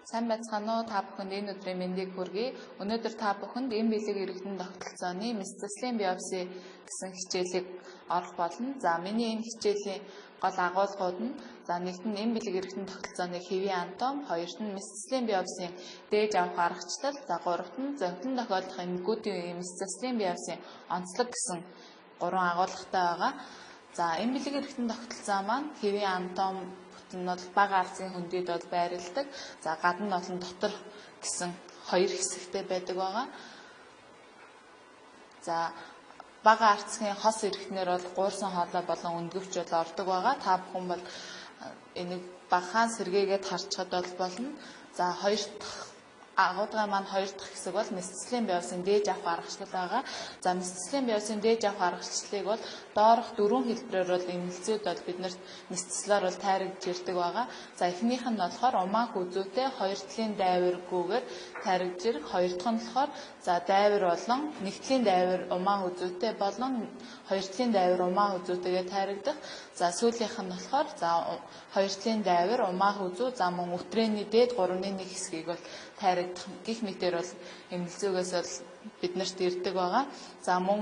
Сайн байцгаана уу? Та бүхэнд энэ өдрийн мэндийг хүргэе. Өнөөдөр та бүхэнд энэ бэлэг иргэдэн тогтолцооны мэс заслын биопси гэсэн хичээлийг орох болно. За миний энэ хичээлийн гол агуулгууд нь за нэгт нь энэ бэлэг иргэдэн тогтолцооны хэвийн анатом, хоёрт нь мэс заслын биопсийн дээж авах аргачлал, за гуравт нь зовлон тохиолдох эмгэгүүдийн мэс заслын биопсийн онцлог гэсэн гурван агуулгатай байгаа. За энэ бэлэг иргэдэн тогтолцоо маань хэвийн анатом бүтэн нь бол бага алзын хөндийд бол байрладаг. За гадна болон дотор гэсэн хоёр хэсэгтэй байдаг байгаа. За бага арцгийн хос эрхнэр бол гуурсан хоолой болон өндгөвч бол ордог байгаа. Та бүхэн бол энийг багахан сэргээгээд харчхад бол болно. За хоёр дахь агуулгын маань хоёр дахь хэсэг бол мэс заслын биопсийн дээж авах аргачлал байгаа. За мэс заслын биопсийн дээж авах аргачлалыг бол доорх дөрвөн хэлбэрээр бол эмнэлзүүд бол биднэрт мэс заслаар бол тайрагдж ирдэг байгаа. За эхнийх нь болохоор умаа хүзүүтэй хоёр талын дайваргүйгээр тайрагдж ирэх. Хоёр дахь нь болохоор за дайвар болон нэг талын дайвар умаа хүзүүтэй болон хоёр талын дайвар умаа хүзүүтэйгээ тайрагдах. За сүүлийнх нь болохоор за хоёр талын дайвар умаа хүзүү за мөн үтрээний дээд 3-1 хэсгийг бол тайрагдах гих мэтэр бол эмнэлзүүгээс бол биднэрт ирдэг байгаа. За мөн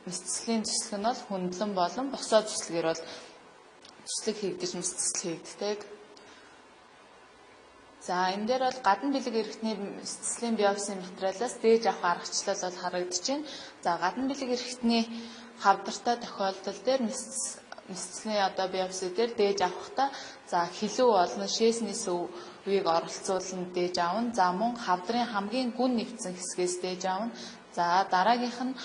мэс заслын зүслэг нь бол хөндлөн болон босоо зүслэгээр бол зүслэг хийгдэж мэс засал хийгддэг. За энэ дээр бол гадна бэлэг эрхтний мэс заслын биопсийн материалаас дээж авах аргачлал бол харагдаж байна. За гадна бэлэг эрхтний хавдартай тохиолдол дээр мэс заслын одоо биопси дээр дээж авахдаа за хилүү болон шээсний сөвийг оролцуулан дээж авна. За мөн хавдрын хамгийн гүн нэвтсэн хэсгээс дээж авна. За дараагийнх нь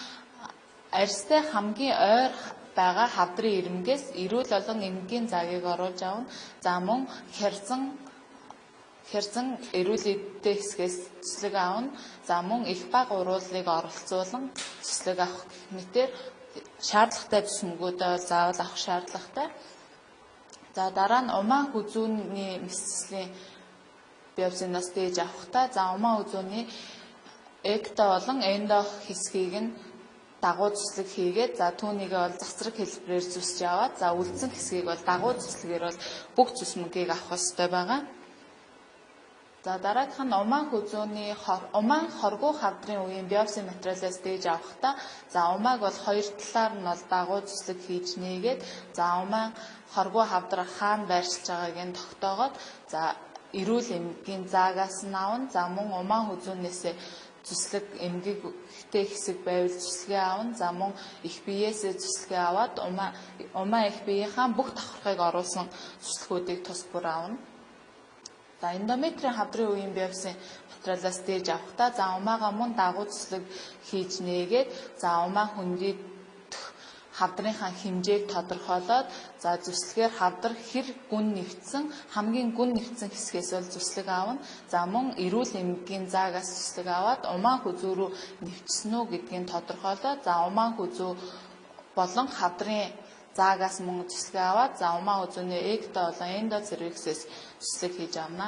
арьстай хамгийн ойр байгаа хавдрын ирмэгээс эрүүл болон эмгэгийн загийг оруулж авна. За мөн хярзан эрүүл эдтэй хэсгээс цэцлэг авна. За мөн их бага уруулыг оролцуулан цэцлэг авах гэх мэтээр шаардлагатай төсмөгүүдээ бол заавал авах шаардлагатай. За дараа нь умаа хүзүүний мэс заслын биопсинаас дээж авахдаа за умаа хүзүүний экто болон эндо хэсгийг нь дагуу зүслэг хийгээд за түүнийгээ бол цацраг хэлбэрээр зүсч аваад за үлдсэн хэсгийг бол дагуу зүслэгээр бол бүх зүсмөгийг авах ёстой байгаа. За дараагийнх нь умаа хүзүүний умаан хоргоо хавдрын үеийн биопси материалаас дээж авахдаа за умааг бол хоёр талаар нь бол дагуу зүслэг хийж нээгээд за умаан хоргоо хавдар хаана байршилж байгааг нь тогтоогоод за эрүүл эмгэгийн заагаас нь авна. За мөн умаан хүзүүнээсээ зүслэг эмгэгтэй хэсэг байвал зүслэгээ авна. За мөн их биеэсээ зүслэгээ аваад умаа их биеийнхаа бүх давхархыг оруулсан зүслэгүүдийг тус бүр авна. За эндометрийн хавдрын үеийн биопсийн материалаас дээж авахдаа за умаагаа мөн дагуу зүслэг хийж нээгээд за умаа хөндийдөх хавдрынхаа хэмжээг тодорхойлоод за зүслэгээр хавдар хэр гүн нэвтсэн хамгийн гүн нэвтсэн хэсгээс бол зүслэг авна. За мөн эрүүл эмгэгийн заагаас зүслэг аваад умаа хүзүү рүү нэвчсэн үү гэдгийг тодорхойлоод за умаа хүзүү болон хавдрын заагаас мөн зүслэг аваад за умаа хүзүүний экто болон эндоцервиксээс зүслэг хийж авна.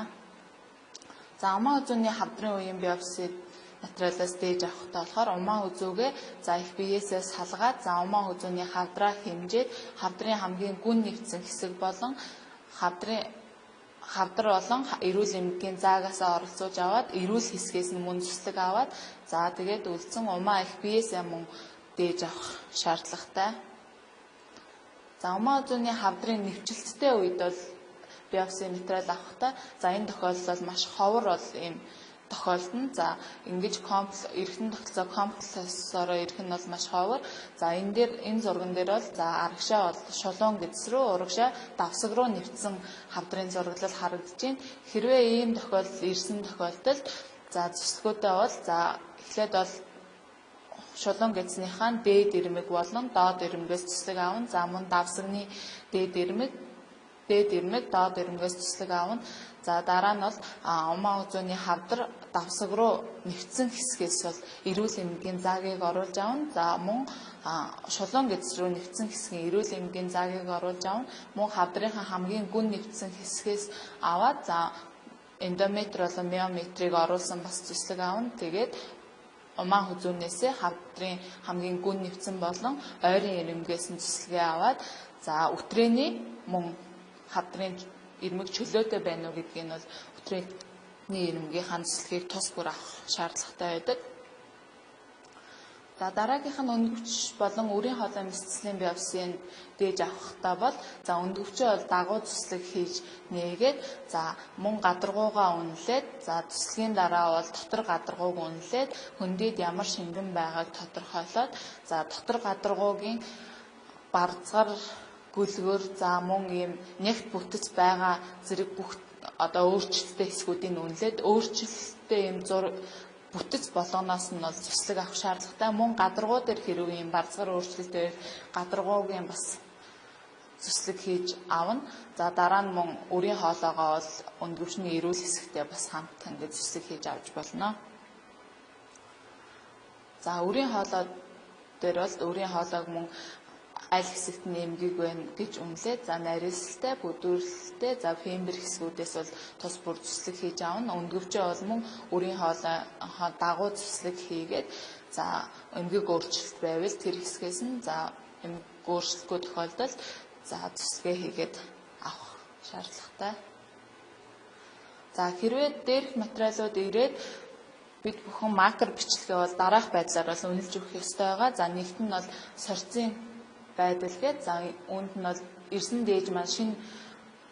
За умаа хүзүүний хавдрын үеийн биопси материалаас дээж авахдаа болохоор умаа хүзүүгээ за их биеэсээ салгаад за умаа хүзүүний хавдраа хэмжээд хавдрын хамгийн гүн нэвтсэн хэсэг болон хавдар болон эрүүл эмгэгийн заагаасаа оролцуулж аваад эрүүл хэсгээс нь мөн зүслэг аваад за тэгээд үлдсэн умаа их биеэсээ мөн дээж авах шаардлагатай. За умаа хүзүүний хавдрын нэвчлэлттэй үед бол биопси материал авахдаа за энэ тохиолдол бол маш ховор бол ийм тохиолдно. За ингэж эргэтэн тогтолцоо комплексороо ирэх нь бол маш ховор. За энэ дээр энэ зурган дээр бол за арагшаа бол шулуун гэдэс рүү урагшаа давсаг руу нэвтсэн хавдрын зураглал харагдаж байна. Хэрвээ ийм тохиолдол ирсэн тохиолдолд за зүслэгүүдээ бол за эхлээд бол шулуун гэдэснийхаа дээд ирмэг болон доод ирмэгээс зүслэг авна. За мөн давсагны дээд ирмэг, доод ирмэгээс зүслэг авна. За дараа нь бол умаа хүзүүний хавдар давсаг руу нэвтсэн хэсгээс бол эрүүл эмгэгийн заагийг оруулж авна. За мөн шулуун гэдэс рүү нэвтсэн хэсгийн эрүүл эмгэгийн заагийг оруулж авна. Мөн хавдрынхаа хамгийн гүн нэвтсэн хэсгээс аваад за эндометр болон миометрийг оруулсан бас зүслэг авна. Тэгээд умаа хүзүүнээсээ хавдрын хамгийн гүн нэвтсэн болон ойрын ирмэгээс нь зүслэгээ аваад за үтрээний мөн хавдрын ирмэг чөлөөтэй байна уу гэдгийг нь бол үтрээ ирэмгийнхаа зүслэгийг тус бүр авах шаардлагатай байдаг. За дараагийнх нь өндгөвч болон үрийн хоолой мэсцлийн биопсийн дээж авахдаа бол за өндгөвчөө бол дагуу зүслэг хийж нээгээд за мөн гадаргуугаа үнэлээд за зүслэгийн дараа бол дотор гадаргууг үнэлээд хөндөд ямар шингэн байгааг тодорхойлоод за дотор гадаргуугийн барзгар гөлгөр за мөн ийм нягт бүтэц байгаа зэрэг бүх одоо өөрчлөлттэй хэсгүүдийг үнэлээд өөрчлөлттэй ийм бүтэц болгоноос нь бол зүслэг авах шаардлагатай. Мөн гадаргуу дээр хэрэг ийм барзгар өөрчлөлт байвал гадаргуугийн бас зүслэг хийж авна. За дараа нь мөн үрийн хоолоогоо бол өндгөвчний эрүүл хэсэгтээ бас хамт ингээд зүслэг хийж авч болно. За үрийн хоолой дээр бол үрийн хоолойг мөн аль хэсэгт нь эмгэг байна гэж үнэлээд за нарийсалтай, бүдүүрлэлтэй, за фембер хэсгүүдээс бол тус бүр зүслэг хийж авна. Өндгөвчөө бол мөн үрийн хоолой дагуу зүслэг хийгээд за эмгэг өөрчлөлт байвал тэр хэсгээс нь за эмгэг өөрчлөлтгүй тохиолдолд за зүслэгээ хийгээд авах шаардлагатай. За хэрвээ дээрх материалууд ирээд бид бүхэн макро бичлэгээ бол дараах байдлаар бол үнэлж өгөх ёстой байгаа. За нэгт нь бол сорьцын байдал гээд за үүнд нь бол ирсэн дээж маань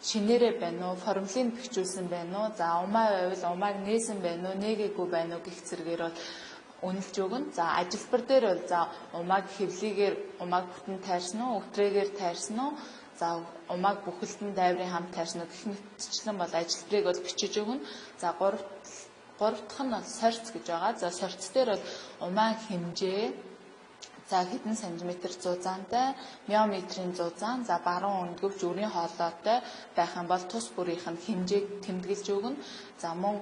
шинээрээ байна уу, формулийг бэхжүүлсэн байна уу, за умаа байвал умааг нээсэн байна уу, нээгээгүй байна уу гэх зэрэгээр бол үнэлж өгнө. За ажилбар дээр бол за умааг хэвлийгээр умааг бүтэн тайрсан уу, өвтрээгээр тайрсан уу, за умааг бүхэлдэн дайврын хамт тайрсан уу гэх мэтчлэн бол ажилбарыг бол бичиж өгнө. За гурав дахь нь бол сорьц гэж байгаа. За сорьц дээр бол умаа хэмжээ, за хэдэн сантиметр зузаантай, миометрийн зузаан, за баруун өндгөвч үрийн хоолойтой байх юм бол тус бүрийнх нь хэмжээг тэмдэглэж өгнө. За мөн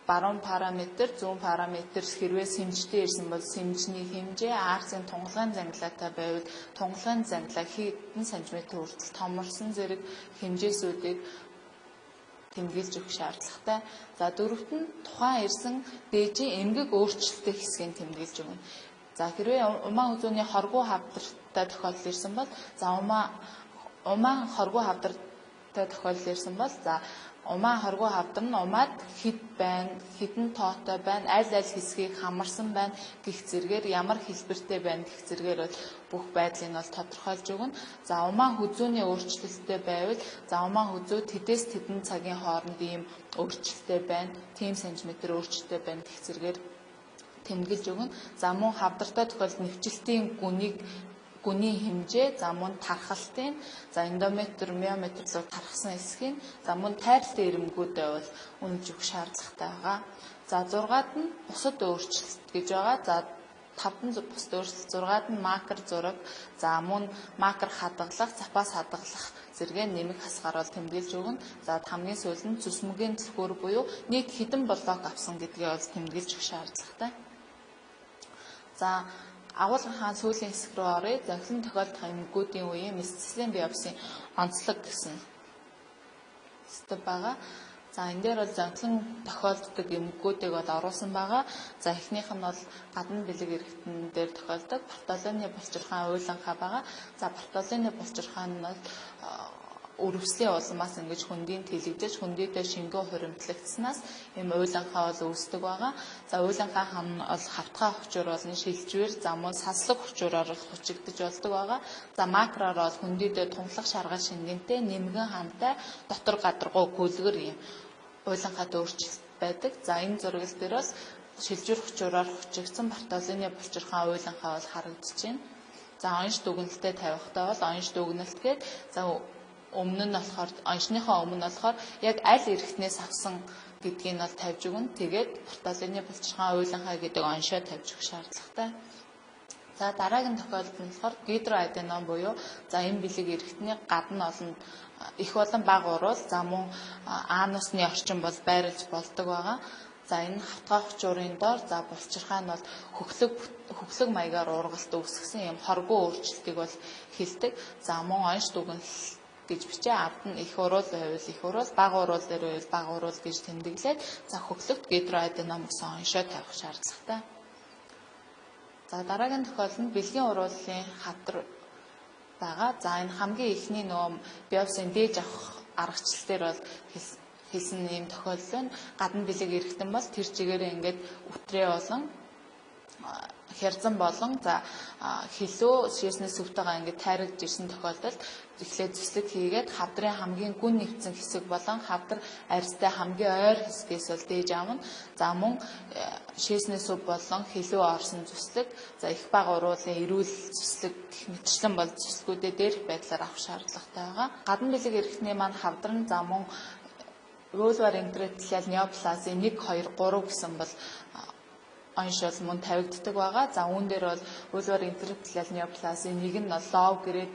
баруун параметр, зүүн параметр хэрвээ сэмжтэй ирсэн бол сэмжний хэмжээ, арцын тунгалгын зангилаатай байвал тунгалгын зангилаа хэдэн сантиметр хүртэл томорсон зэрэг хэмжээсүүдийг тэмдэглэж өгөх шаардлагатай. За дөрөвт нь тухайн ирсэн дээжийн эмгэг өөрчлөлттэй хэсгийг тэмдэглэж өгнө. За хэрвээ умаа хүзүүний хоргуу хавдартай тохиолдол ирсэн бол за умаа хоргуу хавдартай тохиолдол ирсэн бол за умаа хоргуу хавдар нь умаад хэд байна, хэдэн тоотой байна, аль аль хэсгийг хамарсан байна гэх зэрэгээр ямар хэлбэртэй байна гэх зэрэгээр бол бүх байдлыг нь бол тодорхойлж өгнө. За умаа хүзүүний өөрчлөлттэй байвал за умаа хүзүү тэдээс тэдэн цагийн хооронд ийм өөрчлөлттэй байна, тийм сантиметр өөрчлөлттэй байна гэх зэрэгээр тэмдэглэж өгнө. За мөн хавдартай тохиолдолд нэвчлэлтийн гүний хэмжээ, за мөн тархалтын, за эндометр, миометр руу тархсан хэсгийг, за мөн тайралтай ирэмгүүд байвал үнэлж өгөх шаардлагатай байгаа. За 6-ад нь бусад өөрчлөлт гэж байгаа. За 5-д нь бусад өөрчлөлт, 6-ад нь макро зураг, за мөн макро хадгалах, запас хадгалах зэрэгээ нэмэх хасгаар бол тэмдэглэж өгнө. За хамгийн сүүлд нь зүсмөгийн түлхүүр буюу нийт хэдэн блок авсан гэдгээ бол тэмдэглэж өгөх шаардлагатай. За агуулгынхаа сүүлийн хэсэг рүү оръё. Зохилон тохиолдох эмгэгүүдийн үеийн мэсцлийн биопсийн онцлог гэсэн сэдэв байгаа. За энэ дээр бол зохилон тохиолддог эмгэгүүдийг бол оруулсан байгаа. За эхнийх нь бол гадна бэлэг эргэтэн дээр тохиолдог Бартолоны булчирхаан уйланхаа байгаа. За Бартолоны булчирхаан нь бол өрөвслийн улмаас ингэж хөндийн тэлэгдэж хөндийдээ шингэн хуримтлагдсанаас ийм уйланхаа бол үүсдэг байгаа. За уйланхаа хам нь бол хавтгай хүчээр болон шилжвэр, за мөн саслаг хүчээрээр бол хүчигдэж болдог байгаа. За макроор бол хөндийдээ тунгалах шаргал шингэнтэй, нэмгэн хамтай, дотор гадаргуу гүлгэр ийм уйланхайд өөрчлөлт байдаг. За энэ зургал дээр бол шилжвэр хүчээрээр хүчигдсэн Бартолоны булчирхаан уйланхаа бол харагдаж байна. За онш дүгнэлтэд тавихтаа бол онш дүгнэлт гээд за өмнө нь болохоор оншныхоо өмнө нь болохоор яг аль эргэтнээс авсан гэдгийг нь бол тавьж өгнө. Тэгээд Бартолоны булчирхаан уйланхай гэдэг оншоо тавьж өгөх шаардлагатай. За дараагийн тохиолдол нь болохоор гидроаденом буюу за энэ бэлэг эргэтний гадна олон их болон бага уруул за мөн анусны орчин бол байрлаж болдог байгаа. За энэ хавтгай хүчүүрийн доор за булчирхаа нь бол хөглөг маягаар ургалт үүсгэсэн юм хоргоо өөрчлөлтийг бол хэлдэг. За мөн онш дүгнэлт гэж бичээ. Ард нь их уруул байвал их уруул, бага уруул дээр байвал бага уруул гэж тэмдэглээд за хөглөгт гидроаденом гэсэн оншоо тавих шаардлагатай. За дараагийн тохиолдол нь бэлгийн уруулын хавдар байгаа. За энэ хамгийн эхний нөгөө биопсийн дээж авах аргачлал дээр бол хэлсэн ийм тохиолдол байна. Гадна бэлэг эргэтэн бол тэр чигээрээ ингээд үтрээ болон хярзан болон за хилөө шээсний сүвтэйгээ ингээд тайрагдж ирсэн тохиолдолд эхлээд зүслэг хийгээд хавдрын хамгийн гүн нэвтсэн хэсэг болон хавдар арьстай хамгийн ойр хэсгээс бол дээж авна. За мөн шээсний сүв болон хилүү орсон зүслэг, за их бага уруулын эрүүл зүслэг гэх мэтчлэн бол зүслгүүдээ дээрх байдлаар авах шаардлагатай байгаа. Гадна бэлэг эрхтний маань хавдар нь за мөн vulvar intraepithelial neoplasia 1 2 3 гэсэн бол онш бол мөн тавигддаг байгаа. За үүн дээр бол vulvar intraepithelial neoplasia нэг нь бол low grade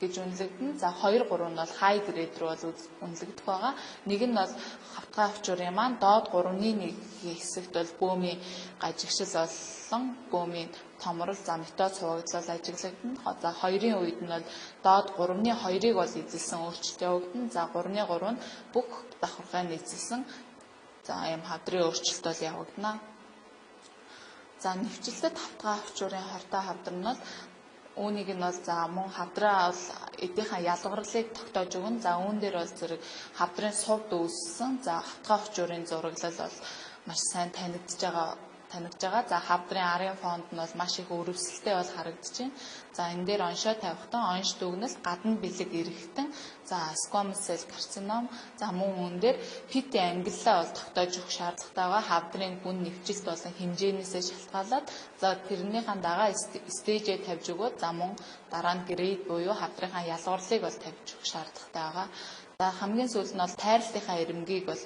гэж үнэлэгдэнэ. За 2 3 нь бол high grade рүү бол үнэлэгдэх байгаа. Нэг нь бол хавтгай өвчүүрийн маань доод 3-ны 1 хэсэгт бол бөөмийн гажигшил болон бөөмийн томрол, за метод сувагдлал ажиглагдана. За 2-ын үед нь бол доод 3-ны 2-ыг бол эзэлсэн өөрчлөлт явагдана. За 3-ны 3 нь бүх давхаргыг эзэлсэн за ийм хавдрын өөрчлөлт бол явагдана. За нэвчлэлтэд хавтгай өвчүүрийн хортой хавдар нь бол үүнийг нь бол за мөн хавдраа бол эдийнхаа ялгарлыг тогтоож өгнө. За үүн дээр бол зэрэг хавдрын сувд үүссэн. За хавтгай өвчүүрийн зураглал бол маш сайн танигдж байгаа. За хавдрын арын фонд нь бол маш их өрөвсөлтэй бол харагдаж байна. За энэ дээр оншоо тавихтан онш дүгнэлт гадна бэлэг эрэхтэн за squamous cell carcinoma, за мөн үүн дээр PT ангиллаа бол тогтоож өгөх шаардлагатай байгаа. Хавдрын гүн нэвжилт болон хэмжээнээсээ шалтгаалаад за тэрнийхэн дагаа stage ээ тавьж өгөөд за мөн дараа нь grade буюу хавдрынхаа ялгуурлыг бол тавьж өгөх шаардлагатай байгаа. За хамгийн сүүлд нь бол тайралтынхаа эрэмгийг бол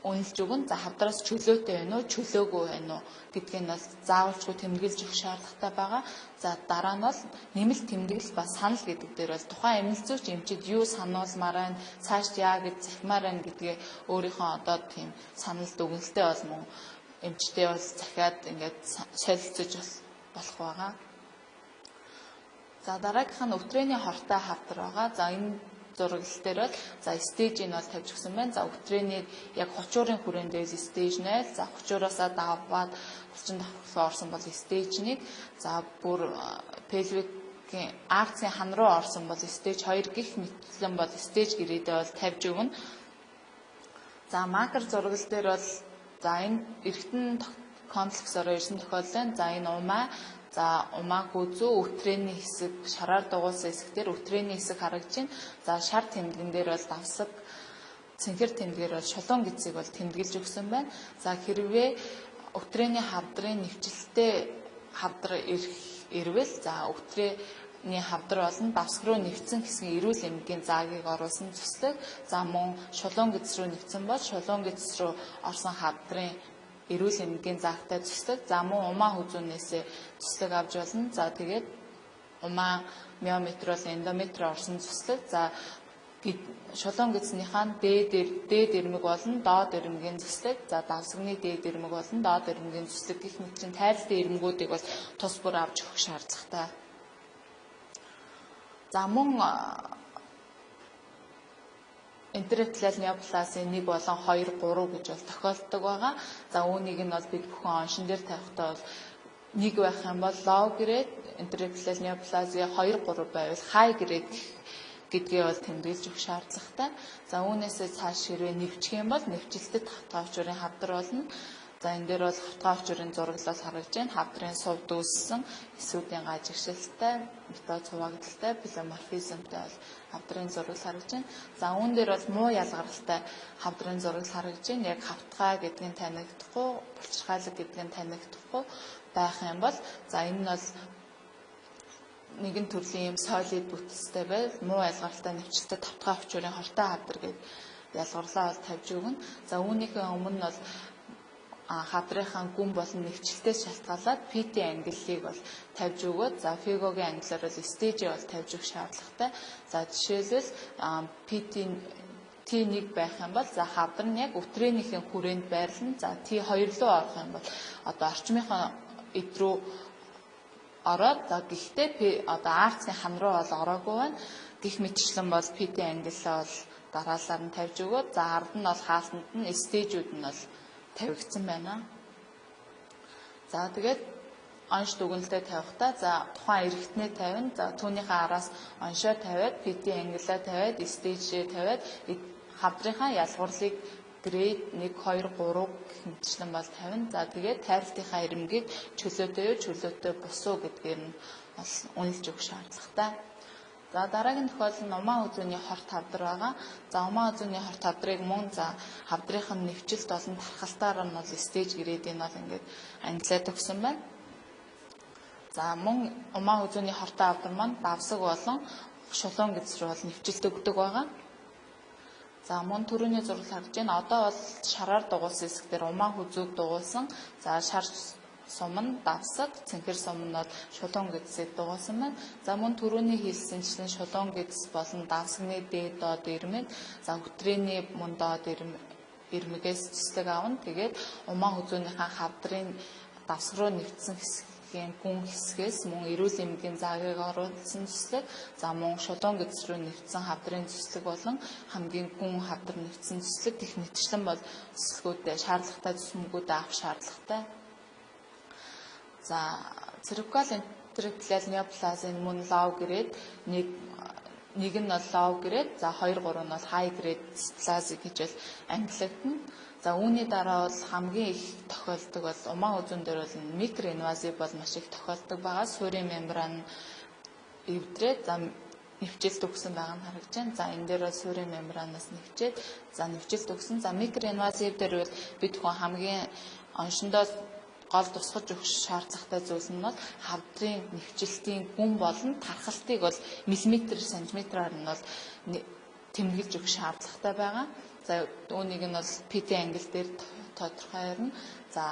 үнэлж өгнө. За хавдраас чөлөөтэй байна уу, чөлөөгүй байна уу гэдгийг нь бол заавалчгүй тэмдэглэж өгөх шаардлагатай байгаа. За дараа нь бол нэмэлт тэмдэглэл ба санал гэдэг дээр бол тухайн эмнэлзүйч эмчид юу сануулмаар байна, цааш яа гэж захимаар байна гэдгээ өөрийнхөө одоо тийм санал дүгнэлтээ бол мөн эмчтэй бол захиад ингээд солилцож болох байгаа. За дараагийнх нь өвтрээний хортой хавдар байгаа. За энэ зураглал дээр бол за stage ийг бол тавьж өгсөн байна. За өвтрээний яг хучуурын хүрээнд дээр stage 0, за хучуураасаа даваад булчин давхарлаа орсон бол stage 1, за бүр pelvic ийн арцын хан руу орсон бол stage 2 гих мэтлэн бол stage grade ээ бол тавьж өгнө. За макро зураглал дээр бол за энэ эргэтэн комплексоор ирсэн тохиолдол байна. За энэ умаа, за умаа гүзүү өтрээний хэсэг шараар дугуулсан хэсэг дээр өтрээний хэсэг харагдаж байна. За шар тэмдгэн дээр бол давсаг, цэнхэр тэмдгээр бол шулуун гизийг бол тэмдэглэж өгсөн байна. За хэрвээ өтрээний хавдрын нэвчлэлтэй хавдар ирвэл за өтрээний хавдар болон давсаг руу нэвцэн хэсгийн эрүүл эмгэгийн заагийг оруулсан зүслэг, за мөн шулуун гиз рүү нэвцэн бол шулуун гиз рүү орсон хавдрын эрүүл эмгэгийн заагтай зүслэг, за мөн умаа хүзүүнээсээ зүслэг авч болно. За тэгээд умаа миометр бол эндометр орсон зүслэг, за шулуун гизнийхаа дээд ирмэг болон доод ирмэгийн зүслэг, за давсагны дээд ирмэг болон доод ирмэгийн зүслэг гэх мэт чинь тайралтын ирмэгүүдийг бол тус бүр авч өгөх шаардлагатай. За мөн интраэпителиал неоплазийн 1 болон 2 3 гэж бол тохиолддог байгаа. За үүнийг нь бол бид бүхэн оншин дээр тавихтаа бол 1 байх юм бол low grade intraepithelial neoplasia, 2 3 байвал high grade гэдгээ бол тэмдэглэж өгөх шаардлагатай. За үүнээсээ цааш хэрвээ нэвчих юм бол нэвчлэлтэд хавтгай өвчүүрийн хавдар болно. За энэ дээр бол хавтгай өвчүүрийн зураглал харагдаж байна. Хавдрын сувд үүссэн, эсүүдийн гажигшилтай, метод суваагдaltaй, плеоморфизмтай бол хавдрын зураг харагдаж байна. За үүн дээр бол муу ялгаралтай хавдрын зураг харагдаж байна. Яг хавтгай гэдгийг нь танигдахгүй, булчирхайлаг гэдгийг нь танигдахгүй байх юм бол за энэ нь бол нэгэн төрлийн юм solid бүтцтэй байв. Муу ялгаралтай нэвчлэлтэй тавтгай өвчүүрийн хортой хавдар гэд ялгарлаа бол тавьж өгнө. За үүнийхээ өмнө нь бол хадрынхаа гүн болон нэвчлэлтээс шалтгаалаад PT ангиллыг бол тавьж өгөөд за FIGO-гийн ангиллаар бол stage бол тавьж өгөх шаардлагатай. За жишээлбэл PT T1 байх юм бол за хавдар нь яг өтрөөнийхөө хүрээнд байрлана. За T2 руу орох юм бол одоо орчмынхаа эд рүү ороод за гэхдээ одоо арцын хан руу бол ороогүй байна. Гэх мэтчлэн бол PT ангиллаа бол дараалал нь тавьж өгөөд за ард нь бол хаалтанд нь stage үүд нь бол тавигдсан байна. За тэгээд онш дүгнэлтээ тавихтаа за тухайн эргэтнээ тавина. За түүнийхээ араас оншоо тавиад, PT ангиллаа тавиад, stage ээ тавиад хавдрынхаа ялгуурлыг grade 1 2 3 гэх мэтчлэн бол тавина. За тэгээд тайралтынхаа ирмэгийг чөлөөтэй юу чөлөөтэй бус уу гэдгээр нь бол үнэлж өгөх шаардлагатай. За дараагийн тохиолдол нь умаа үзүүний хорт хавдар байгаа. За умаа үзүүний хорт хавдрыг мөн за хавдрынх нь нэвчлэлт болон тархалтаар нь бол stage grade-ийг бол ингээд ангилаад өгсөн байна. За мөн умаа үзүүний хортой хавдар маань давсаг болон шулуун гэдэс рүү бол нэвчлэлт өгдөг байгаа. За мөн түрүүний зураг харж байна. Одоо бол шараар дугуулсан хэсэг дээр умаа хүзүүг дугуулсан. За шар сум нь давсаг, цэнхэр сум нь бол шулуун гэдэсийг дугуулсан байна. За мөн түрүүний хэлсэнчлэн шулуун гэдэс болон давсагны дээд доод ирмэг, за өтрээний мөн доод ирмэгээс цэцлэг авна. Тэгээд умаа хүзүүнийхээ хавдрын давсаг руу нэвтсэн хэсгийн гүн хэсгээс мөн эрүүл эмгэгийн заагийг оруулсан цэцлэг, за мөн шулуун гэдэс рүү нэвтсэн хавдрын цэцлэг болон хамгийн гүн хавдар нэвтсэн цэцлэг гэх мэтчлэн бол цэцлэгүүдээ шаардлагатай цэцмгүүдээ авах шаардлагатай. За cervical intraepithelial neoplasm мөн low grade нэг нь бол low grade, за 2 3 нь бол high grade dysplasia гэж бол ангилагдана. За үүний дараа бол хамгийн их тохиолддог бол умаа үзүүн дээр бол microinvasive бол маш их тохиолддог байгаа. Суурийн мембран эвдрээд за нэвчэлт өгсөн байгаа нь харагдаж байна. За энэ дээр бол суурийн мембранаас нэвчээд за нэвчэлт өгсөн. За microinvasive дээр бол бид хүн хамгийн оншиндоо гол тусгаж өгөх шаардлагатай зүйл нь бол хавдрын нэвчлэлтийн гүн болон тархалтыг бол миллиметр, сантиметраар нь бол тэмдэглэж өгөх шаардлагатай байгаа. За үүнийг нь бол PT англи дээр тодорхой ярина. За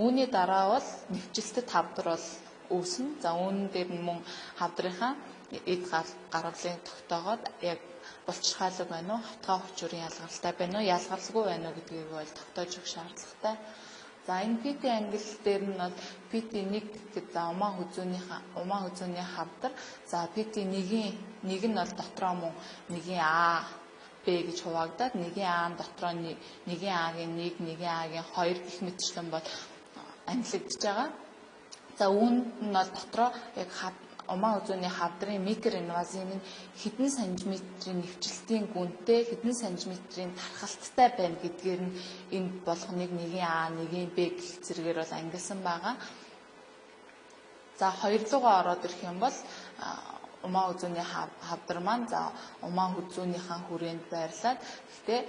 үүний дараа бол нэвчлэлтэд хавдар бол үүснэ. За үүн дээр нь мөн хавдрынхаа эд гаргалын тогтоогоод яг булчирхаалаг байна уу, хавтгай хүчүүрийн ялгаралтай байна уу, ялгаралгүй байна уу гэдгийг бол тогтоож өгөх шаардлагатай. За энэ PT англи дээр нь бол PT1 гэхэд за умаа хүзүүний хавдар, за PT1-ийн нэг нь бол дотроо мөн 1-ийн А, Б гэж хуваагдаад 1-ийн А дотроо 1-ийн А-гийн 1, 1-ийн А-гийн 2 гэх мэтчлэн бол ангилагдж байгаа. За үүнд нь бол дотроо яг умаа үзүүний хавдрын микроинвазив нь хэдэн сантиметрийн нэвчлэлтийн гүнтэй, хэдэн сантиметрийн тархалттай байна гэдгээр нь энэ болгоныг 1-ийн А, 1-ийн Б гэх зэрэгээр бол ангилсан байгаа. За хоёр руугаа ороод ирэх юм бол умаа үзүүний хавдар маань за умаа хүзүүнийхээ хүрээнд байрлаад гэхдээ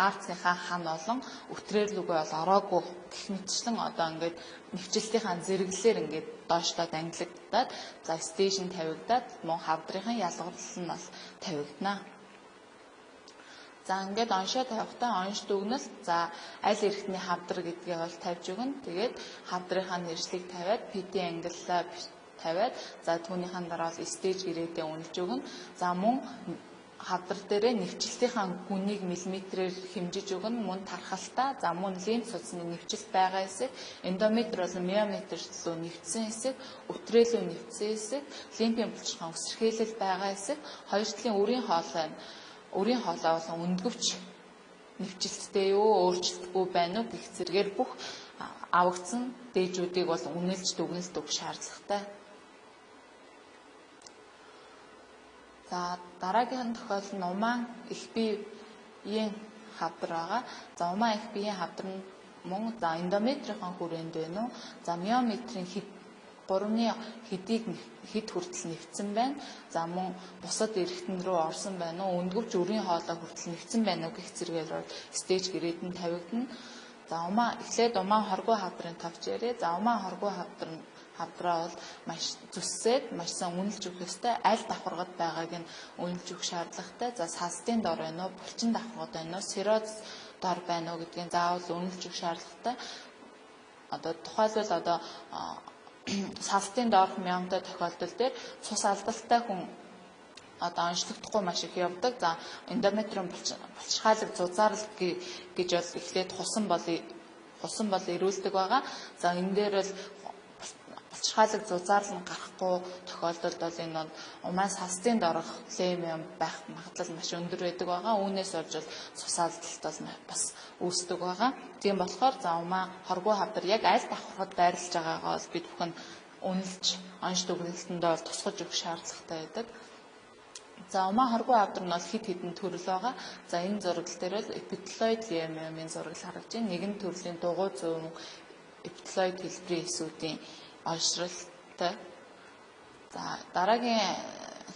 арцынхаа хан болон өтрээрлүүгээ бол ороогүй гэх мэтчлэн одоо ингээд нэвчлэлтийнхаа зэрэглэлээр ингээд доошлоод ангилагдаад за stage нь тавигдаад мөн хавдрынхаа ялгарлал нь бол тавигдана. За ингээд оншоо тавихтаа онш дүгнэлт за аль эрхтний хавдар гэдгээ бол тавьж өгнө. Тэгээд хавдрынхаа нэршлиг тавиад PT ангиллаа тавиад за түүнийхэн дараа бол stage grade-ээ үнэлж өгнө. За мөн хавдар дээрээ нэвчлэлтийнхаа гүнийг миллиметрээр хэмжиж өгнө. Мөн тархалтаа за мөн лимф судасны нэвчлэлт байгаа хэсэг, эндометр болон миометр рүү нэвтсэн хэсэг, өтрээлүү нэвтсэн хэсэг, лимфийн булчирхаан өсөрхийлэл байгаа хэсэг, хоёр талын үрийн хоолой болон өндгөвч нэвчлэлттэй юу, өөрчлөлтгүй байна уу гэх зэрэгээр бүх авагдсан дээжүүдийг бол үнэлж дүгнэлт өгөх шаардлагатай. За дараагийн тохиолдол нь умаан их биеийн хавдар байгаа. За умаан их биеийн хавдар нь мөн за эндометрийн хүрээнд байна уу? За миометрийн хэд 3-ны хэдийг хэд хүртэл нэвтсэн байна. За мөн бусад эрхтэн рүү орсон байна уу? Өндгөвч өрийн хоолой хүртэл нэвтсэн байна уу гэх зэрэгээр stage grade нь тавигдана. За умаа эхлээд умаан хоргоо хавдрын товч яриа. За умаан хоргоо хавдар нь хавдраа бол маш зүссээд маш сайн үнэлж өгөх ёстой. Аль давхаргад байгааг нь үнэлж өгөх шаардлагатай. За салстын дор байна уу, булчин давхаргад байна уу, сероз дор байна уу гэдгийг заавал үнэлж өгөх шаардлагатай. Одоо тухайлбал одоо салстын доорх миомтой тохиолдол дээр цус алдалтай хүн одоо онцлогдохгүй маш их явдаг. За эндометриум булчирхаалаг зузаарл гэж бол эхлээд хусан бол ирүүлдэг байгаа. За энэ дээр бол булчирхаалаг зузаарлал нь гарахгүй тохиолдолд бол энэ бол умаа салстын доорх лемиум байх магадлал маш өндөр байдаг байгаа. Үүнээс болж бол цус алдалт бол бас үүсдэг байгаа. Тийм болохоор за умаа хоргоо хавдар яг аль давхаргад байрлаж байгаагаа бол бид бүхэн үнэлж онш дүгнэлтэндээ бол тусгаж өгөх шаардлагатай байдаг. За умаа хоргүй хавдар нь бол хэд хэдэн төрөл байгаа. За энэ зураглал дээр бол эпителоид лейомиомын зураг харагдаж байна. Нэгэн төрлийн дугуй зүүн эпителоид хэлбэрийн эсүүдийн оншралтай. За дараагийн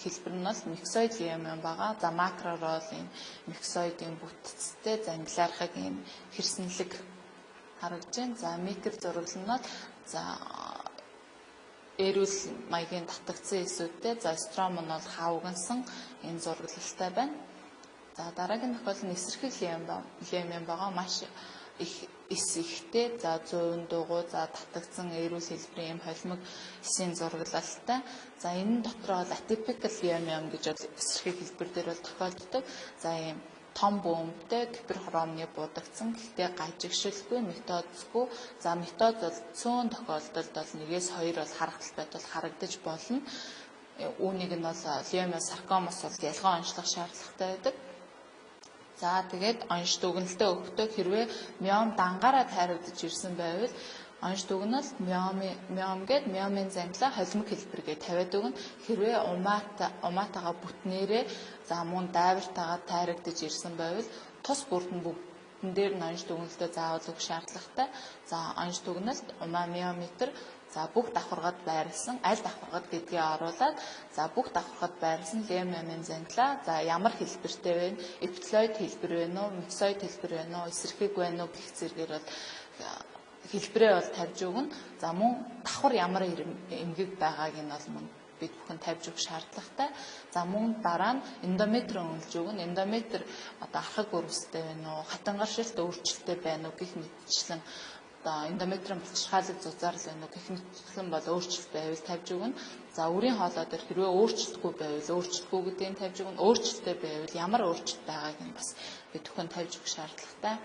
хэлбэр нь бол миксоид лейомиом байгаа. За макроор бол энэ миксоидын бүтцтэй зангилаархаг ийм хэрсэнлэг харагдаж байна. За микро зураглал нь бол за эрүүл маягийн татагдсан эсүүдтэй, за стром нь бол хавгансан энэ зураглалтай байна. За дараагийн тохиолдол нь эсэрхэг лейомиом байгаа. Маш их эс ихтэй, за зүүн дугуй, за татагдсан эрүүл хэлбэрийн юм холимог эсийн зураглалтай. За энэ дотор бол атипикал лейомиом гэж бол эсэрхэг хэлбэр дээр бол тохиолддог. За ийм том бөөмтэй гиперхромны будагдсан, гэхдээ гажигшилгүй, методгүй. За метод бол цөөн тохиолдолд бол 1-2 бол харагдaltaй бол харагдаж болно. Үүнийг нь бол лейомиосаркомос бол ялгаан онцлох шаардлагатай байдаг. За тэгээд онш дүгнэлтээ өгөхдөө хэрвээ миом дангаараа тайрагдаж ирсэн байвал онш дүгнэлт миом гээд миомын зангилаа холимог хэлбэргээ тавиад өгнө. Хэрвээ умаатайгаа бүтнээрээ за мөн дайвартайгаа тайрагдаж ирсэн байвал тус бүрдэн бүгдэн дээр нь онш дүгнэлтээ заавал өгөх шаардлагатай. За онш дүгнэлт умаа миометр за бүх давхаргад байрлсан аль давхаргад гэдгээ оруулаад за бүх давхаргад байрлсан лейомиомын зангилаа за ямар хэлбэртэй вэ? Эпителоид хэлбэр вэ нүү, миксоид хэлбэр вэ нүү, эсэрхэг вэ нүү гэх зэргээр бол хэлбэрээ бол тавьж өгнө. За мөн давхар ямар эмгэг байгааг нь бол мөн бид бүхэн тавьж өгөх шаардлагатай. За мөн дараа нь эндометр өнгөлж өгнө. Эндометр одоо архаг өрөвстэй байна уу, хатангаршилт өөрчлөлттэй байна уу гэх мэтчлэн одоо эндометрын булчирхаалыг зузаарлал байна уу гэх мэтчлэн бол өөрчлөлт байвал тавьж өгнө. За үрийн хоолой дээр хэрвээ өөрчлөлтгүй байвал өөрчлөлтгүй гэдгийг тавьж өгнө. Өөрчлөлттэй байвал ямар өөрчлөлт байгааг нь бас бид бүхэн тавьж өгөх шаардлагатай.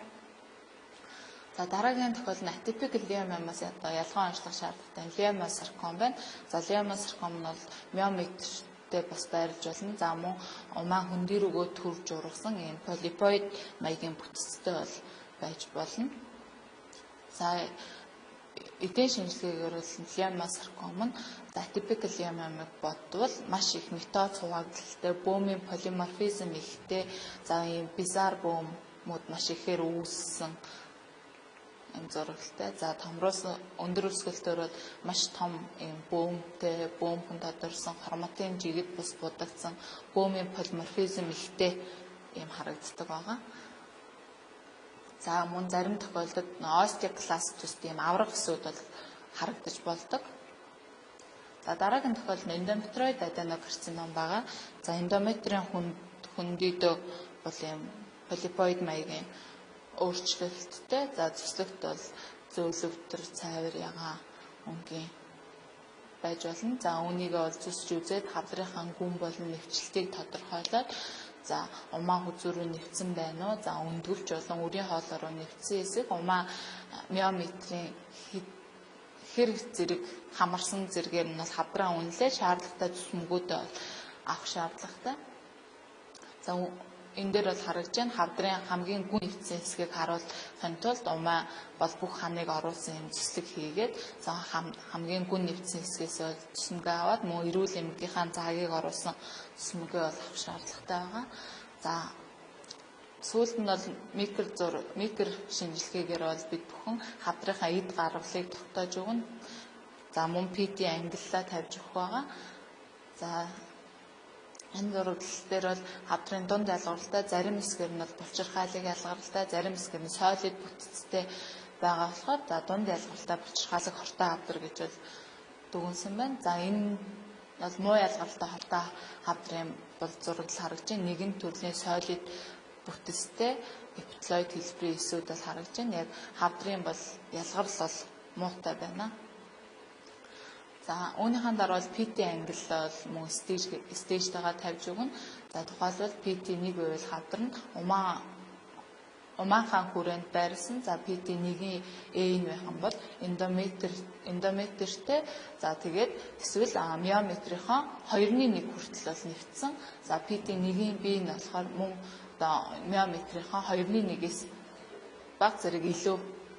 За дараагийн тохиолдол нь атипикал лейомиомоос одоо ялгаан онцлох шаардлагатай лейомиосарком байна. За лейомиосарком нь бол миометртэй бас байрлаж болно. За мөн умаа хөндий рүүгөө төрж ургасан ийм полипоид маягийн бүтцтэй бол байж болно. За эдийн шинжилгээгээр бол лейомиосарком нь атипикал лейомиомыг бодвол маш их метод хуваагдaltaй, бөөмийн полиморфизм ихтэй, за ийм бизар бөөмүүд маш ихээр үүссэн юм зурагтай. За томроос өндөр өсгөлтөөр бол маш том юм бөөмтэй, бөөмхэн тодорсон, хроматын жигэд бус будагдсан, бөөмийн полиморфизм ихтэй юм харагддаг байгаа. За мөн зарим тохиолдолд остеокласт төст ийм авраг эсүүд бол харагдаж болдог. За дараагийн тохиолдол нь эндометроид аденокарцином байгаа. За эндометрийн хөндийдөө бол ийм полипоид маягийн өөрчлөлттэй. За цэцлэгт бол зөөлөвтөр, цайвар, ягаан өнгийн байж болно. За үүнийгээ бол зүсч үзээд хавдрынхаа гүн болон нэвчлэлтийг тодорхойлоод за умаа хүзүү рүү нэвцэн байна уу? За өндгөвч болон үрийн хоолой руу нэвцсэн эсэх умаа миометрийн хэр зэрэг хамарсан зэрэгээр нь бол хавдраа үнэлээ шаардлагатай зүсмгүүдээ авах шаардлагатай. За энэ дээр бол харагдаж байна хавдрын хамгийн гүн нэвцсэн хэсгийг харуулахын тулд умаа бол бүх ханыг оруулсан юм зүслэг хийгээд за хамгийн гүн нэвцсэн хэсгээс бол зүсмгээ аваад мөн эрүүл эмгийнхаа заагийг оруулсан зүсмгээ бол авах шаардлагатай байгаа. За сүүлд нь бол микро шинжилгээгээр бол бид бүхэн хавдрынхаа эд гаргалыг тогтоож өгнө. За мөн PT ангиллаа тавьж өгөх байгаа. За энэ зураглал дээр бол хавдрын дунд ялгаралтай, зарим хэсгээр нь бол булчирхаалыг ялгаралтай, зарим хэсгээр нь солид бүтцтэй байгаа болохоор за дунд ялгаралтай булчирхаалыг хортой хавдар гэж бол дүгнсэн байна. За энэ бол муу ялгаралтай хортой хавдрын бол зураглал харагдаж байна. Нэгэн төрлийн солид бүтцтэй эпителоид хэлбэрийн эсүүд бол харагдаж байна. Яг хавдрын бол ялгарл бол муутай байна. За үүнийхэн дараа бол PT ангил бол мөн стейжтэйгээ тавьж өгнө. За тухайлбал PT1 байвал хавдар нь умаанхаа хүрээнд байрлсан. За PT1-ийн A нь байх юм бол эндометртэй. За тэгээд эсвэл миометрийнхаа 2-1 хүртэл бол нэвтсэн. За PT1-ийн B нь болохоор мөн одоо миометрийнхаа 2-1-ээс баг зэрэг илүү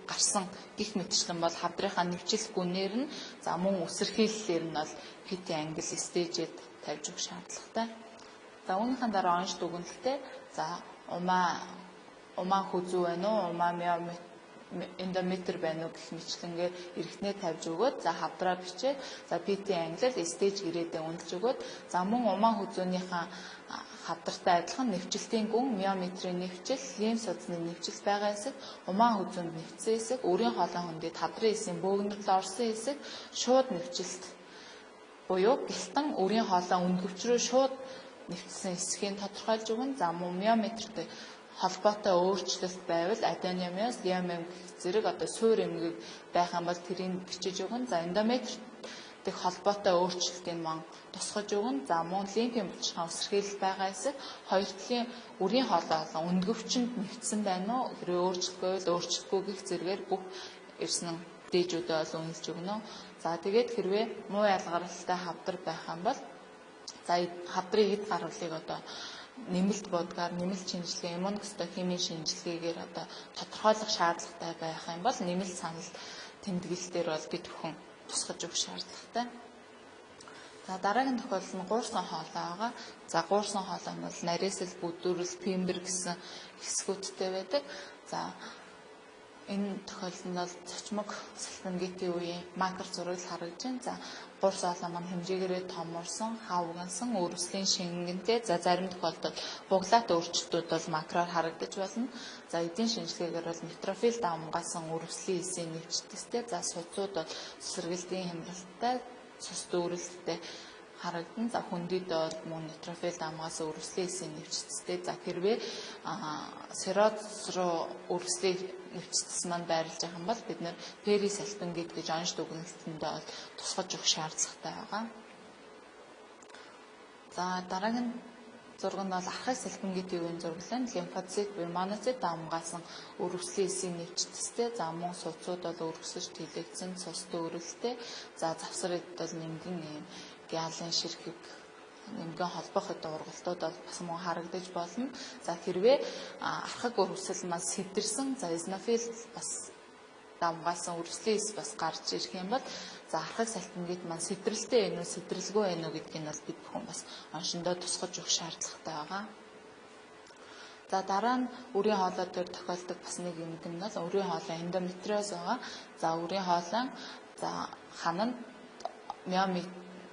гарсан гих мэтчлэн бол хавдрынхаа нэвчил гүнээр нь за мөн үсэрхийллээр нь бол PT ангил стейжэд тавьж өгөх шаардлагатай. За үүнийхэн дараа онш дүгнэлтээ за умаа хүзүү байна уу, умаа эндометр байна уу гэх мэтлэнгээр эргэтнээ тавьж өгөөд за хавдраа бичээд за PT ангилал стейж гэрээдээ үнэлж өгөөд за мөн умаа хүзүүнийхээ хавдартай адилхан нэвчлэлтийн гүн, миометрийн нэвчил, лимф судасны нэвчил байгаа хэсэг, умаа хүзүүнд нэвчсэн хэсэг, өрийн хоолой хөндөд хавдрын эсийн бөөгнөрөл орсон хэсэг, шууд нэвчлэлт буюу гэлтэн өрийн хоолой өнгөвч рүү шууд нэвчсэн хэсгийг тодорхойлж өгнө. За мөн миометртэй холбоотой өөрчлөлт байвал аденомиоз, лиомем гэх зэрэг одоо суур эмгэг байх юм бол тэрийг бичиж өгнө. За эндометр дэх холбоотой өөрчлөлтийг мөн тусгаж өгнө. За мөн лимфийн булчирхайн үсэрхийлэл байгаа хэсэг, хоёр талын үрийн хоолой болон өндгөвчөнд нэвтсэн байна уу? Хэрвээ өөрчлөлтгүй бол өөрчлөлтгүй гэх зэрэгээр бүх ирсэн дээжүүдээ бол үнэлж өгнө. За тэгээд хэрвээ муу ялгаралтай хавдар байх юм бол за хавдрын эд гарвалыг одоо нэмэлт будгаар, нэмэлт шинжилгээ, иммуногистохимийн шинжилгээгээр одоо тодорхойлох шаардлагатай байх юм бол нэмэлт санал тэмдэглэл дээр бол бид бүхэн тусгаж өгөх шаардлагатай. За дараагийн тохиолдол нь гуурсан хоолой байгаа. За гуурсан хоолой нь бол нарийсэл, бүдүүрэл, пимбер гэсэн хэсгүүдтэй байдаг. За энэ тохиолдолд бол цочмог салфингитийн үеийн макро зураг харагдаж байна. За гуурсан хоолой маань хэмжээгээрээ томорсон, хавгансан, өрөвслийн шингэнтэй. За зарим тохиолдолд буглаат өөрчлөлтүүд бол макроор харагдаж болно. За эдийн шинжилгээгээр бол нейтрофил давмгаасан өрөвслийн эсийн нэвчтэстэй. За судсууд бол сэргэлтийн хямралтай, цус дүүрэлттэй харагдана. За хөндөд бол мөн нейтрофил давмгаас өрөвслийн эсийн нэвчтэстэй. За хэрвээ цирроз руу өрөвслийн нэвчтэс маань байрлаж байгаа юм бол бид нэр перисалпингит гэж онш дүгнэлтэндээ бол тусгаж өгөх шаардлагатай байгаа. За дараагийн зураг нь бол архаг салпингитийн үеийн зураглал нь лимфоцит буюу моноцит давмгаасан өрөвслийн эсийн нэвчтэстэй. За мөн судсууд бол өргөсөж тэлэгдсэн, цус дүүрэлттэй. За завсар эд бол нэмгэн ийм гиалын ширхэг нэмгэн холбох эд ургалтууд бол бас мөн харагдаж болно. За хэрвээ архаг өрөвсөл маань сэдэрсэн, за эзнофил бас давмгаасан өрөвслийн эс бас гарч ирэх юм бол за архаг салпингит маань сэдрэлтэй байна уу, сэдрэлгүй байна уу гэдгийг нь бол бид бүхэн бас оншиндоо тусгаж өгөх шаардлагатай байгаа. За дараа нь үрийн хоолой дээр тохиолдог бас нэг юм нь бол үрийн хоолой эндометриоз байгаа. За үрийн хоолой за хананд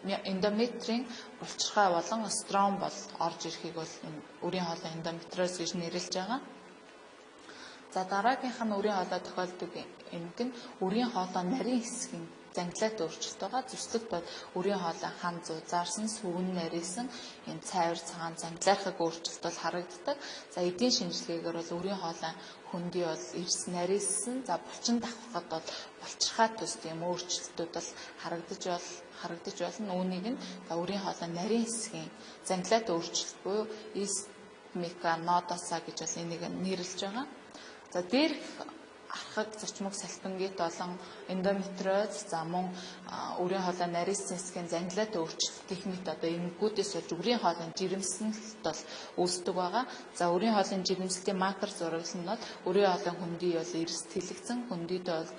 эндометрийн булчирхай болон стром бол орж ирэхийг бол үрийн хоолой эндометриоз гэж нэрлэж байгаа. За дараагийнх нь үрийн хоолой тохиолдог эмэг нь үрийн хоолой нарийн хэсгийн зангилаат өөрчлөлт байгаа. Зүслэгт бол үрийн хоолой хан зузаарсан, сүгэн нарийсан, ийм цайвар цагаан зангилаархаг өөрчлөлт бол харагддаг. За эдийн шинжилгээгээр бол үрийн хоолой хөндөй бол эрс нарийсан. За булчин давхархад бол булчирхай төс тийм өөрчлөлтүүд бол харагдаж болно. Үүнийг нь за үрийн хоолой нарийн хэсгийн зангилаат өөрчлөлт буюу истмика нодоса гэж бол энийг нэрлэж байгаа. За дээрх архаг зочмог салпингит болон эндометриоз, за мөн үрийн хоолой нарийсан хэсгийн зангилаат өөрчлөлт гэх мэт одоо эмгэгүүдээс болж үрийн хоолойн жирэмслэлт бол үүсдэг байгаа. За үрийн хоолойн жирэмслэлтийн макро зураглал нь бол үрийн хоолойн хөндөй бол эрс тэлэгдсэн, хөндөйд бол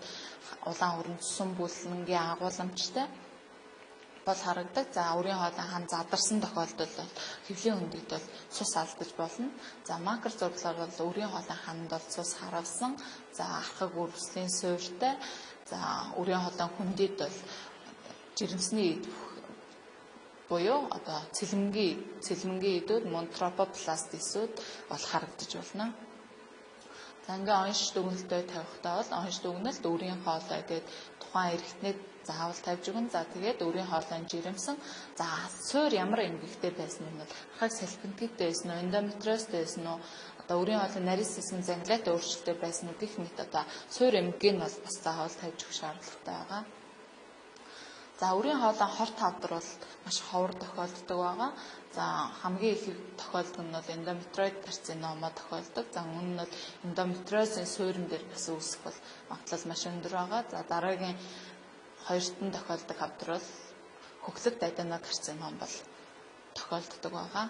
улаан өрөнд цусан бүлэнгийн агуулмжтай бол харагдаг. За үрийн хоолой хан задарсан тохиолдолд бол хэвлийн хөндөйд бол цус алдаж болно. За макро зураглалаар бол үрийн хоолой ханд бол цус харавсан. За архаг өрөвслийн суурьтай. За үрийн хоолой хөндөйд бол жирэмсний эд буюу одоо цэлмэнгийн эдүүд мөн тропопласт эсүүд бол харагдаж байна. За ингээ онш дүгнэлтээ тавихтаа бол онш дүгнэлт үрийн хоолой тэгээд тухайн эргэтнээ заавал тавьж өгнө. За тэгээд үрийн хоолойн жирэмсэн. За суур ямар эмгэгтэй байсан нь бол архаг салпингиттэй байсан уу, эндометриозтой байсан уу, одоо үрийн хоолой нарийн сэсэн зангилаатай өөрчлөлттэй байсан уу гэх мэт одоо суур эмгэгийг нь бол бас заавал тавьж өгөх шаардлагатай байгаа. За үрийн хоолой хорт хавдар бол маш ховор тохиолддог байгаа. За хамгийн их тохиолддог нь бол эндометриоид карцинома тохиолдог. За үүн нь бол эндометриозын суурин дээр бас үүсэх бол магадлал маш өндөр байгаа. За дараагийн хоёрт нь тохиолдог хавдар бол хөхлөгт аденокарцином бол тохиолддог байгаа.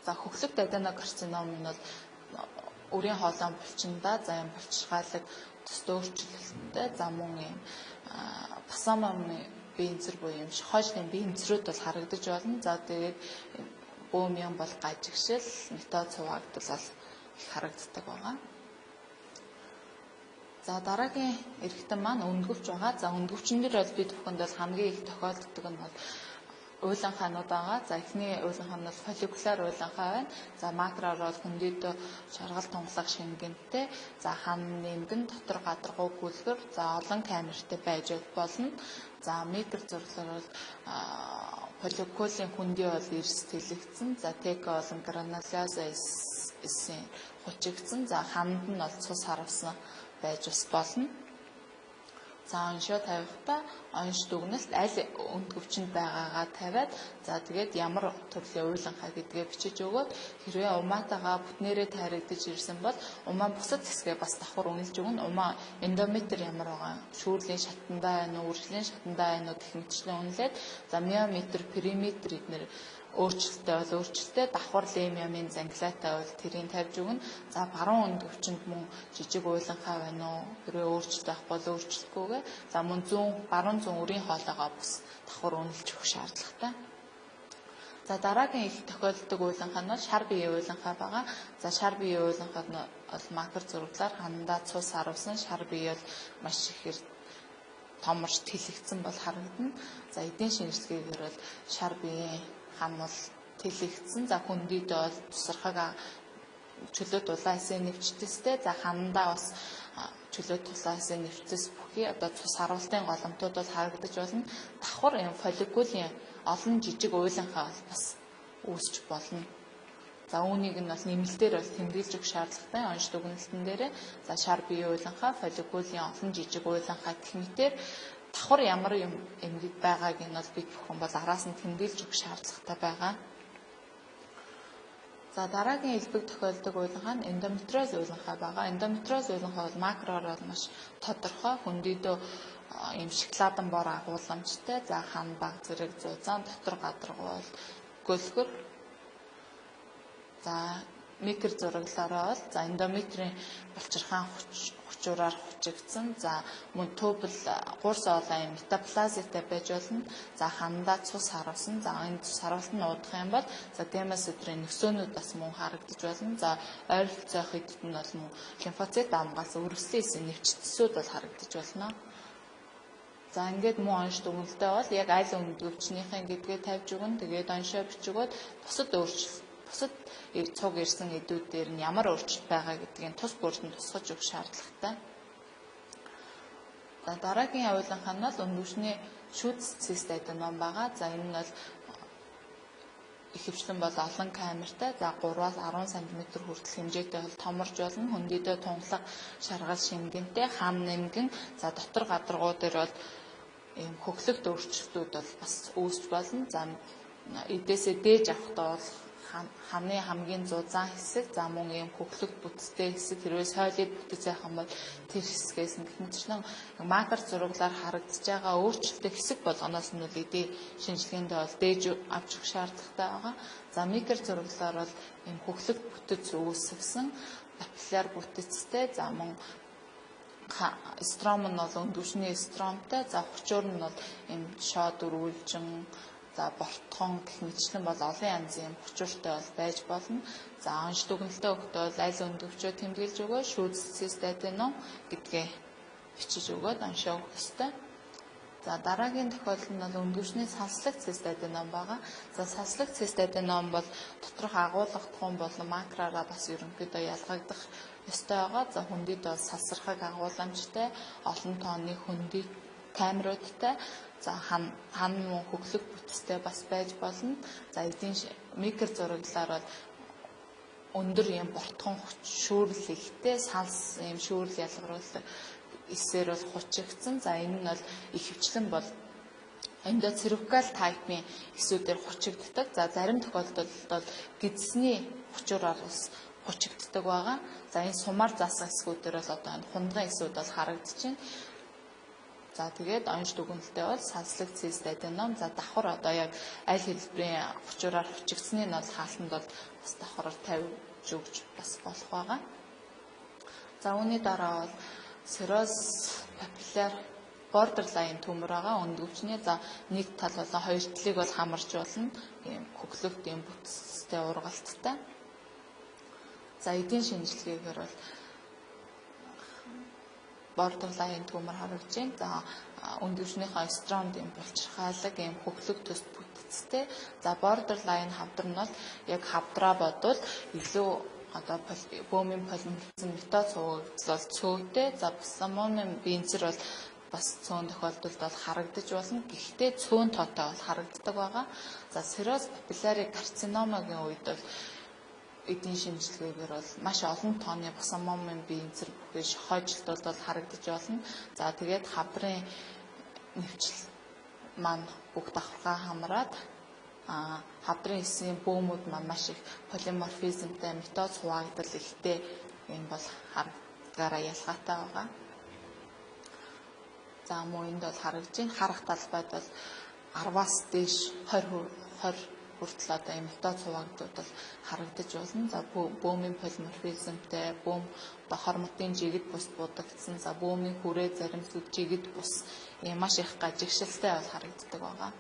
За хөхлөгт аденокарцином нь бол үрийн хоолойн булчиндаа за юм булчирхайлаг төстэй өөрчлөлттэй, за мөн юм басамын биенцэр буюу юм хойшлын биенцрүүд бол харагдаж болно. За тэгээд бөөмийн бол гажигшил, метод суваагдал бол их харагддаг байгаа. За дараагийн эргэтэн маань өндгөвч байгаа. За өндгөвчн дээр бол бид бүхэнд бол хамгийн их тохиолддог нь бол уйланхаанууд байгаа. За эхний уйланхаа нь бол фолликуляр уйланхаа байна. За макроор бол хөндийдөө шаргал тунгалаг шингэнтэй. За хан нэмгэн дотор гадаргуу гүлгэр. За олон камертай байж болно. За микро зураглаар бол фолликулийн хөндий бол эрс тэлэгдсэн. За тека болон грануляза эсийн хучигдсан. За ханд нь бол цус харавсан байж бас болно. За оншоо тавихтаа онш дүгнэлт аль өндгөвчөнд байгаагаа тавиад за тэгээд ямар төрлийн уйланхай гэдгээ бичиж өгөөд хэрвээ умаатайгаа бүтнээрээ тайрагдаж ирсэн бол умаа бусад хэсгээ бас давхар үнэлж өгнө. Умаа эндометр ямар байгаа, шүүрлийн шатандаа байна уу, үржлийн шатандаа байна уу гэх мэтчлэн үнэлээд за миометр, периметр эднэр өөрчлөлттэй бол өөрчлөлттэй, давхар лемиамын зангилаатай бол тэрийг тавьж өгнө. За баруун өндгөвчөнд мөн жижиг уйланхай байна уу, хэрвээ өөрчлөлт байх бол өөрчлөлтгүйгээ. За мөн зүүн баруун зүүн үрийн хоолойгоо бас давхар үнэлж өгөх шаардлагатай. За дараагийн их тохиолддог уйланхай нь бол шар биеийн уйланхай байгаа. За шар биеийн уйланхай нь бол макро зураглаар хандаа цус харуулсан шар бие бол маш ихээр томорч тэлэгдсэн бол харагдана. За эдийн шинжилгээгээр бол шар биеийн хам бол тэлэгдсэн. За хөндийдөө бол тусархаг чөлөөт улаан эсийн нэвчтэстэй. За хандаа бас чөлөөт улаан эсийн нэвчтэс бүхий одоо цус харуултын голомтууд бол харагдаж болно. Давхар юм фолликулийн олон жижиг уйланхай бол бас үүсч болно. За үүнийг нь бол нэмэлтээр бол тэмдэглэж өгөх шаардлагатай онш дүгнэлтэн дээрээ. За шар биеийн уйланхай, фолликулийн олон жижиг уйланхай гэх мэтээр давхар ямар юм эмгэг байгааг нь бол бид бүхэн бол араас нь тэмдэглэж өгөх шаардлагатай байгаа. За дараагийн элбэг тохиолдог уйланхай нь эндометриоз уйланхай байгаа. Эндометриоз уйланхай бол макроор бол маш тодорхой хөндийдөө ийм шоколадан бор агуулмжтай. За хан баг зэрэг зузаан дотор гадаргуу бол гөлгөр. За микро зураглаараа бол за эндометрийн булчирхаан хүчураар хучигдсан. За мөн тубал гурс олон юм метаплазитай байж болно. За хандаа цус харуулсан. За энэ цус харуулт нь уудах юм бол за демас өдрийн нөсөөнүүд бас мөн харагдаж болно. За ойролцоох эдд нь бол мөн лимфоцит амгаас өргөслийн эсийн нэвчтэсүүд бол харагдаж болно. За ингээд мөн онш дүгнэлтээ бол яг аль өндгөвчнийхэн гэдгээ тавьж өгнө. Тэгээд оншоо бичигөөд бусад өөрчлөлт бусад цуг ирсэн эдүүд дээр нь ямар өөрчлөлт байгаа гэдгийг тус бүрд нь тусгаж өгөх шаардлагатай. За дараагийн уйланхай нь бол өндөвчний шүүц цэст аденом байгаа. За энэ нь бол ихэвчлэн бол олон камертай. За 3-аас 10 см хүртэл хэмжээтэй бол томорж болно. Хөндийдөө тунгалаг шаргал шингэнтэй, хам нэмгэн. За дотор гадаргуу дээр бол ийм хөглөгт өөрчлөлтүүд бол бас үүсч болно. За эдээсээ дээж авахдаа бол ханы хамгийн зузаан хэсэг, за мөн ийм хөглөгт бүтцтэй хэсэг, хэрвээ сойлид бүтэц байх юм бол тэр хэсгээс нь гэх мэтчлэн макро зураглаар харагдаж байгаа өөрчлөлттэй хэсэг болгоноос нь бол эдийн шинжилгээндээ бол дээж авч өгөх шаардлагатай байгаа. За микро зураглаар бол ийм хөглөгт бүтэц үүсгэсэн папилляр бүтэцтэй, за мөн стром нь бол өндөвчний стромтой, за хүчөөр нь бол ийм шоод өрүүлжин, за бортгон гэх мэтчлэн бол олон янзын юм хүчөөртэй бол байж болно. За онш дүгнэлтээ өгөхдөө бол аль өндөвчөө тэмдэглэж өгөө, шүүц цэст аденом гэдгээ бичиж өгөөд оншоо өгөх ёстой. За дараагийн тохиолдол нь бол өндөвчний салслаг цэст аденом байгаа. За салслаг цэст аденом бол доторх агуулга тухайн болон макраараа бас ерөнхийдөө ялгагдах ёстой байгаа. За хөндийд бол салсархаг агуулмжтай, олон тооны хөндөй камеруудтай, за хан мөн хөглөх бүтцтэй бас байж болно. За эдийн микро зураглалаар бол өндөр юм бортгон шүүрэл ихтэй, салс юм шүүрэл ялгаруулдаг эсээр бол хучигдсан. За энэ нь бол ихэвчлэн бол эндоцервикал тайпын эсүүдээр хучигддаг. За зарим тохиолдолд бол гидсний хучуураар бас хучигддаг байгаа. За энэ сумаар заасан эсгүүдээр бол одоо энэ хундган эсүүд бол харагдаж байна. За тэгээд онш дүгнэлтээ бол салслаг цэст аденом. За давхар одоо яг аль хэлбэрийн хучуураар хучигдсны нь бол хаалтанд бол бас давхараар тавьж өгч бас болох байгаа. За үүний дараа бол сероз папилляр Borderline tumor байгаа өндөвчний. За, нэг тал болон хоёр талыг бол хамарч болно. Ийм хөглөгт ийм бүтцтэй ургалттай. За, эдийн шинжилгээгээр бол borderline tumor харагдаж байна. За, өндөвчнийхөө стромд ийм булчирхайлаг ийм хөглөг төст бүтцтэй. За, borderline хавдар нь бол яг хавдраа бодвол илүү одоо бөөмийн полиморфизм митоз хуваагдал бол цөөтэй. За, басомомын биенцэр бол бас цөөн тохиолдолд бол харагдаж болно. Гэхдээ цөөн тоотой бол харагддаг байгаа. За, сероз папиллари карциномагийн үед бол эдийн шинжилгээгээр бол маш олон тооны басомомын биенцэр бүхий шохойжилтууд бол харагдаж болно. За, тэгээд хавдрын нэвчил маань бүх давхаргаа хамраад хавдрын эсийн бөөмүүд маань маш их полиморфизмтай, митоз хуваагдал ихтэй юм бол харагдгаараа ялгаатай байгаа. За, мөн энд бол харагдаж байна. Харах талбайд бол 10-аас дээш 20 20 хүртэл одоо юм митоз хуваагдууд бол харагдаж болно. За, бөөмийн полиморфизмтай, бөөм одоо хормотын жигд бус будагдсан, за, бөөмийн хүрээ заримсууд жигд бус ийм маш их гажигшилтай бол харагддаг байгаа.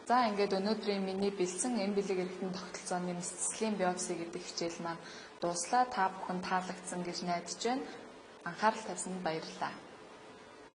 За, ингээд өнөөдрийн миний бэлдсэн эм бэлэг эргэтэн тогтолцооны мэс цэцлийн биопси гэдэг хичээл маань дууслаа. Та бүхэн таалагдсан гэж найдаж байна. Анхаарал тавьсанд баярлалаа.